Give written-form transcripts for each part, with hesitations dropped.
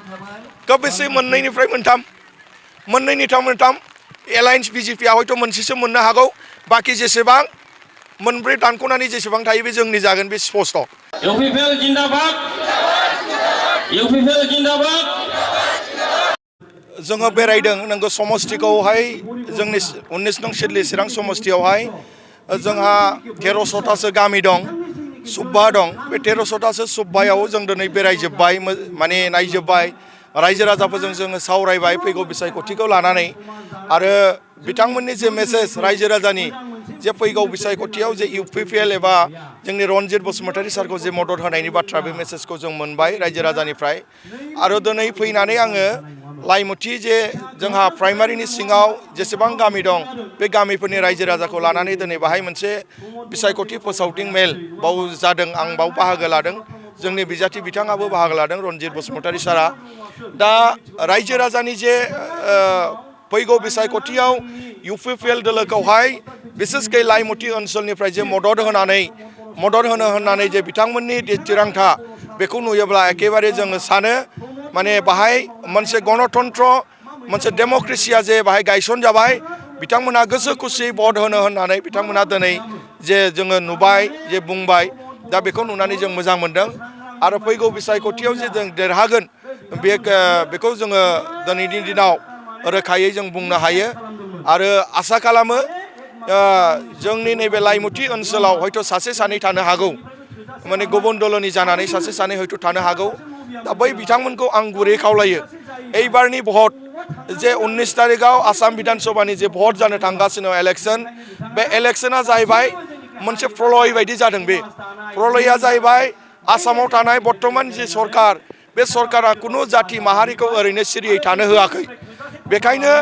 गोबेसे मोननैनिफ्राय मोनथाम एलायन्स बिजेपिआ हयथ' मोनसेसो मोननो हागौ बाखि जेसेबां मोनब्रै दानख'नानै जेसेबां थायो बे जोंनि जागोन बे स्पष्ट। इउपिपिएल जिन्दाबाद इउपिपिएल जिन्दाबाद। जोङो बेरायदों नोंगौ समस्तिखौहाय जोंनि 19 नं सिडली चिरां समस्तियावहाय जोंहा 1300तासो गामि दं सुब्बा दं बे 1300तासो सुब्बायाव जों दिनै बेरायजोब्बाय माने नायजोब्बाय रायजो राजाफोरजों जोङो सावरायबाय फैगौ बिसायख'थिखौ लानानै आरो बिथांमोननि जे मेसेज रायजो राजानि जे फैगौ बिसायख'थियाव जे इउपिपिएल एबा जोंनि रनजित बसुमतारी सारखौ जे मदद होनायनि बाथ्रा बे मेसेजखौ जों मोनबाय रायजो राजानिफ्राय आरो दिनै फैनानै आङो लाइमुथि जे जोंहा प्राइमारिनि सिङाव जेसेबां गामि दं बे गामिफोरनि रायजो राजाखौ लानानै दिनै बाहाय मोनसे बिसायख'थि फोसावदिं मेल बाव जादों आं बाव बाहागो लादों जोंनि बिजाथि बिथाङाबो बाहागो लादों रनजित बसुमतारी सारा दा रायजो राजानि जे फैगौ बिसायख'थियाव इउपिपिएल दोलोखौहाय बिसेसकै लाइमुथि ओनसोलनिफ्राय जे मदद होनो होननानै जे बिथांमोननि थिरांथा बेखौ नुयोब्ला एखेबारे जोङो सानो माने बाहाय मोनसे गणतन्त्र मोनसे डेम'क्रेसिया जे बाहाय गायसन जाबाय बिथांमोना गोसो खुसियै भट होनो होननानै बिथांमोना दिनै जे जोङो नुबाय जे बुंबाय दा बेखौ नुनानै जों मोजां मोनदों आरो फैगौ बिसायख'थियाव जे जों देरहागोन बेखौ जोङो दिनैनि दिनाव रोखायै जों बुंनो हायो आरो आसा खालामो जोंनि नैबे लाइमुथि ओनसोलाव हयथ' सासे सानै थानो हागौ माने गुबुन दलनि जानानै सासे सानै हयथ' थानो हागौ दा बै बिथांमोनखौ आं गुरै खावलायो এইবাरनि भट जे 19 तारिखआव आसाम विधान सभानि जे भट जानो थांगासिनो इलेक्शन बे इलेक्शना जाहैबाय मोनसे प्रलय बायदि जादों बे प्रलया जाहैबाय आसामाव थानाय बर्तमान जे सरकार बे सरकारा कुनु जाति माहारिखौ ओरैनो सिरियै थानो होआखै बेखायनो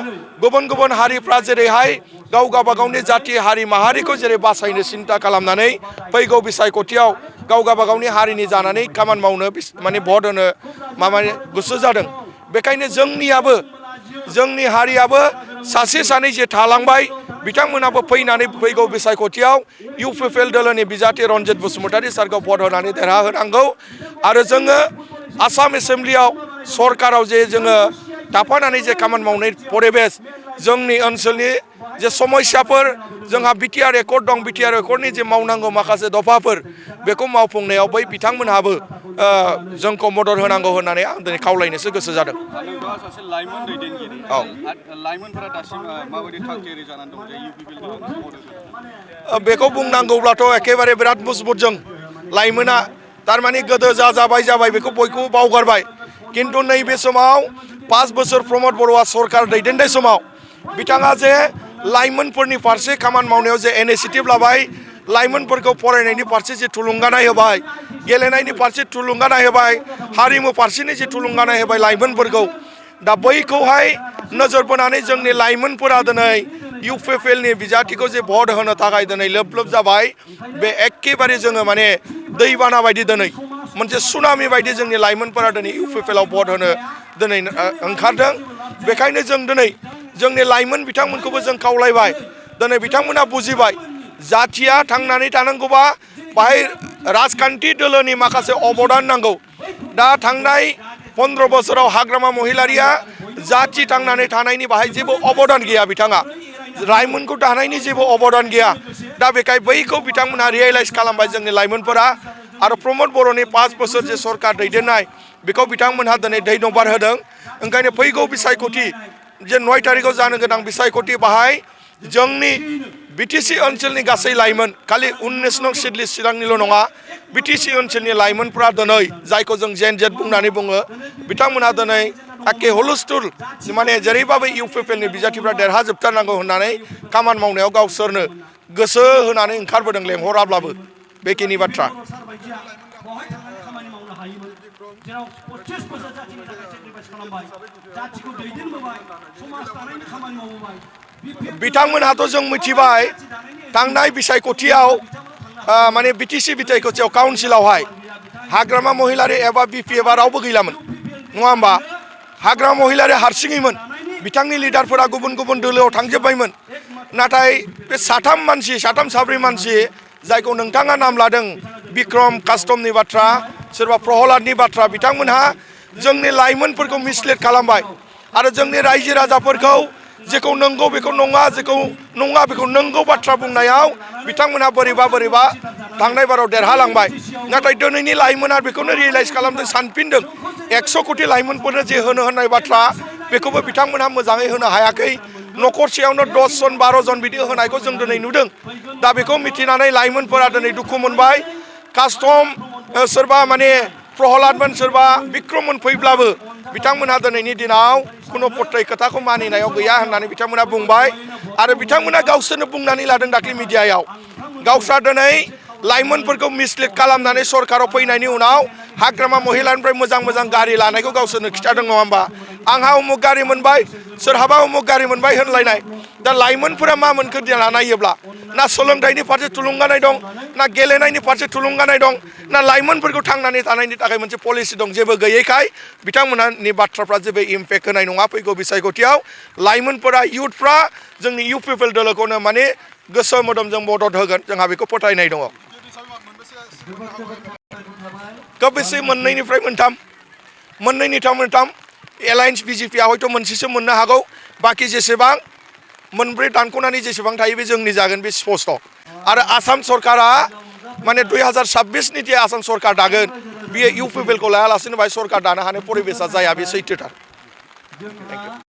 गुबुन हारिफ्रा जेरैहाय गावगाबागावनि जाति हारि माहारिखौ जेरै बासायनो सिन्था खालामनानै फैगौ बिसायख'थियाव गावगाबागावनि हारिनि जानानै खामानि मावनो माने भट होनो माने गोसो जादों बेखायनो जोंनि हारियाबो सासे सानै जे थालांबाय बिथांमोनाबो फैनानै फैगौ बिसायख'थियाव इउपिपिएल दोलोनि बिजाथि रनजित बसुमतारी सारखौ भट होनानै देरहाहोनांगौ आरो जोङो आसाम एसेम्ब्लियाव सरकाराव जे जोङो थाफानानै जे खामानि मावनाय परिबेस जोंनि ओनसोलनि जे समस्याफोर जोंहा बिटिआर एकर्ड दं बिटिआर एकर्डनि जे मावनांगौ माखासे दफाफोर बेखौ मावफुंनायाव बै बिथांमोनहाबो जोंखौ मदद होनांगौ होननानै आं दिनै खावलायनोसो गोसो जादों। नोंथाङा सासे लाइमोन दैदेनगिरि लाइमोनफोरा दासिम माबायदि थागथियारि जानानै दं जे इउपिपिएल बेखौ बुंनांगौब्लाथ' एखेबारे बिराद मजबुत जों लाइमोना थारमाने गोदो जाबाय बेखौ बयखौबो बावगारबाय किन्तु नैबे समाव 5 बोसोर प्रमद बर'आ सरकार दैदेननाय समाव बिथाङा जे लाइमोनफोरनि फारसे खामानि मावनायाव जे इनिशिएटिभ लाबाय लाइमोनफोरखौ फरायनायनि फारसे जे थुलुंगानाय होबाय गेलेनायनि फारसे थुलुंगानाय होबाय हारिमु फारसेनि जे थुलुंगानाय होबाय लाइमोनफोरखौ दा बैखौहाय नोजोर बोनानै जोंनि लाइमोनफोरा दिनै इउपिपिएलनि बिजाथिखौ जे भट होनो थाखाय दिनै लोब जाबाय बे एखेबारे जोङो माने दैबाना बायदि दिनै मोनसे सुनामि बायदि जोंनि लाइमोनफोरा दिनै इउपिपिएलआव भट होनो दिनै ओंखारदों बेखायनो जों दिनै जोंनि लाइमोन बिथांमोनखौबो जों खावलायबाय दिनै बिथांमोना बुजिबाय जाथिया थांनानै थानांगौबा बाहाय राजखान्थि दोलोनि माखासे अबदान नांगौ दा थांनाय 15 बोसोराव हाग्रामा महिलारिया जाथि थांनानै थानायनि बाहाय जेबो अबदान गैया बिथाङा लाइमोनखौ दानायनि जेबो अबदान गैया दा बेखाय बैखौ बिथांमोनहा रियेलाइज खालामबाय जोंनि लाइमोनफोरा आरो प्रमद बर'नि 5 बोसोर जे सरकार दैदेननाय बेखौ बिथांमोनहा दिनै धन्यबाद होदों ओंखायनो फैगौ बिसायख'थि जे 9 तारिखआव जानो गोनां बिसायख'थि बाहाय जोंनि बिटिसि ओनसोलनि गासै लाइमोन खालि 19 नं सिडली चिरांनिल' नङा बिटिसि ओनसोलनि लाइमोनफ्रा दिनै जायखौ जों जेन-जेट बुंनानै बुङो बिथांमोना दिनै एखे हुलस्थुल माने जेरैबाबो इउपिपिएलनि बिजाथिफ्रा देरहाजोबथारनांगौ होननानै खामानि मावनायाव गावसोरनो गोसो होनानै ओंखारबोदों लेंहराब्लाबो बेखिनि बाथ्रा। बिथांमोनहाथ' जों मिथिबाय थांनाय बिसायख'थियाव माने बिटिसि बिसायख'थियाव काउन्सिलावहाय हाग्रामा महिलारि एबा बिपिएफआ रावबो गैलामोन नङा होमबा हाग्रामा महिलारि हारसिङैमोन बिथांनि लिडारफोरा गुबुन दोलोआव थांजोब्बायमोन नाथाय बे साथाम साब्रै मानसि जायखौ नोंथाङा नाम लादों बिक्रम कास्टमनि बाथ्रा सोरबा प्रहलादनि बाथ्रा बिथांमोनहा जोंनि लाइमोनफोरखौ मिसलिड खालामबाय आरो जोंनि रायजो राजाफोरखौ जेखौ नंगौ बेखौ नङा जेखौ नङा बेखौ नंगौ बाथ्रा बुंनायाव बिथांमोनहा बोरैबा थांनाय बाराव देरहालांबाय नाथाय दिनैनि लाइमोना बेखौनो रियेलाइज खालामदों सानफिनदों 100 कोटी लाइमोनफोरनो जे होनो होननाय बाथ्रा बेखौबो बिथांमोनहा मोजाङै होनो हायाखै न'खरसेयावनो 10 जन 12 जन बिदि होनायखौ जों दिनै नुदों दा बेखौ मिथिनानै लाइमोनफोरा दिनै दुखु मोनबाय कास्टम सोरबा माने प्रहलादमोन सोरबा बिक्रममोन फैब्लाबो बिथांमोनहा दिनैनि दिनाव खुनु पट्टै खोथाखौ मानिनायाव गैया होननानै बिथांमोना बुंबाय आरो बिथांमोना गावसोरनो बुंनानै लादों दाख्लै मिडियायाव गावस्रा दिनै लाइमोनफोरखौ मिसलिड खालामनानै सरकाराव फैनायनि उनाव हाग्रामा महिलानिफ्राय मोजां गारि लानायखौ गावसोरनो खिथादों नङा होमबा आंहा उमुक गारि मोनबाय सोरहाबा उमुक गारि मोनबाय होनलायनाय दा लाइमोनफोरा मा मोनखो देना नायोब्ला ना सोलोंथाइनि फारसे थुलुंगानाय दं ना गेलेनायनि फारसे थुलुंगानाय दं ना लाइमोनफोरखौ थांनानै थानायनि थाखाय मोनसे पलिसि दं जेबो गैयैखाय बिथांमोननि बाथ्राफ्रा जेबो इम्पेक्ट होनाय नङा फैगौ बिसायख'थियाव लाइमोनफोरा इयुथफ्रा जोंनि इउ पिपल दोलोखौनो माने गोसो मोदोमजों मदद होगोन जोंहा बेखौ फोथायनाय दङ खोब बेसे मोननैनिफ्राय मोनथाम एलायन्स बिजेपिआ हयथ' मोनसेसो मोननो हागौ बाखि जेसेबां मोनब्रै दानख'नानै जेसेबां थायो बे जोंनि जागोन बे स्पस्ट आरो आसाम सरकारा माने 2026 जे आसाम सरकार दागोन बियो इउ पिपलखौ लायालासेनो बाहाय सरकार दानो हानाय परिबेसा जाया बे सैथोथार